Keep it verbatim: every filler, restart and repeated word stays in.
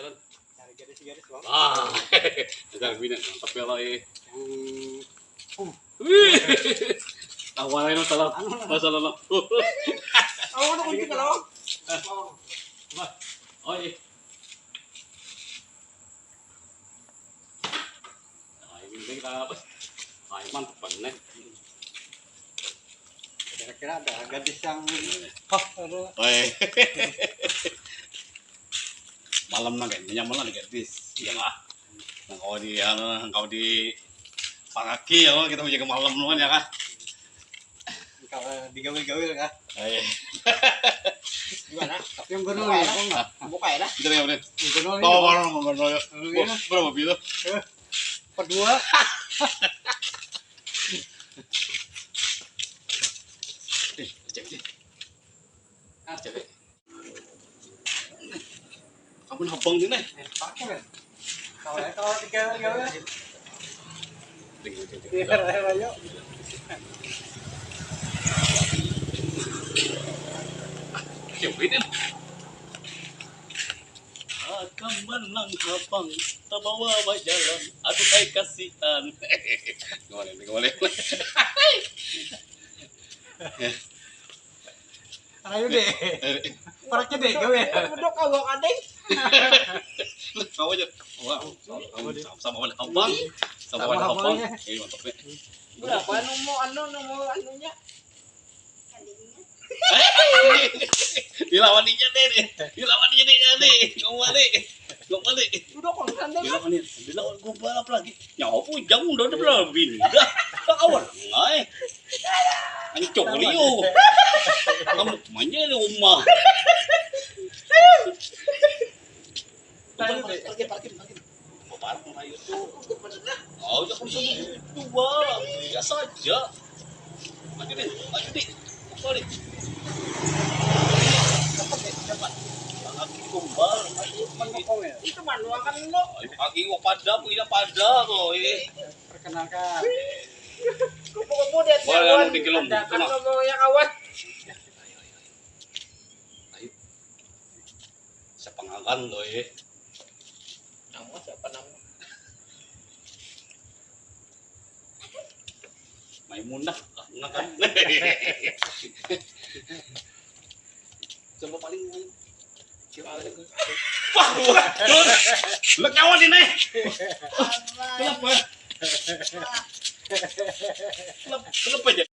Cari gadis-gadis, Bang. Ah, dasar bini mantap ya lo, eh. Yang Wih. Tawa lain masalah. Masalah lo. Oh, ada kunci kalau. Wah. Oh, iya. Nah, ini kita apa? Nah, mantap banget. Kira-kira ada gadis yang, oh, ada. Oi. Malam nang kayaknya nyaman lah di gadis. Iya lah. Nang kau di, anu, nang kau di pangaki ya, kita menjaga malam dulu kan ya kah? Kalau digawil-gawil kah? Ayo. Gimana? Tapi yang gunung ya, kok nggak? Buka ya dah. Kita yang bener. Yang gunung ini. Tahu orang mau gunung ya. Gunung ini. Bos, berapa pila? Eh, empat dua. Eh, cek, cek. Ah, cek. Kamu habang ni, Neh. Eh, pakai, Neh. Kalau ya, kalau tiga kali, ya, Neh. Iya, ayo. Oke, wait, Neh. Kaman nang habang, tabawa bajalan, aduh ai kasihan. Kembali, kembali. Ayo deh. Paraknya deh, gawe. Udah kagak kadeng. Kau aja. Wah, sama, sama, sama ada habang. Sama ada habang. Iya, mantap nih. Berapa nomor anu, nomor anunya? Dilawan dia deh nih. Dilawan dia deh nih. Kau balik. Kau balik. Udah kok sana. Dilawan dia. Dilawan gua balap lagi. Nyawa pujang udah ada belum bini. Dah. Kawan ngai. Ancok liu. Kamu kemanya di rumah? Parkir, parkir, parkir, parkir. Mau parkir ayo tuh. Oh, ya kan itu, Bang. Biasa aja. Maju deh, maju deh. Apa nih? Cepat deh, cepat. Lagi gombal. Itu manuakan lo. Lagi gua pada, gua pada kok, eh. Perkenalkan. Kupu-kupu deh, boleh, kawan. Anu, di gelung, ada kan tenang. Ngomongnya, kawan. Ayo. Siapa ngaran lo, eh? Nama siapa nama? Maimunah, ah, ngaran. Coba paling, paling. Wah, wah, terus. Lo kawan ini. Kenapa? Kenapa, kenapa aja?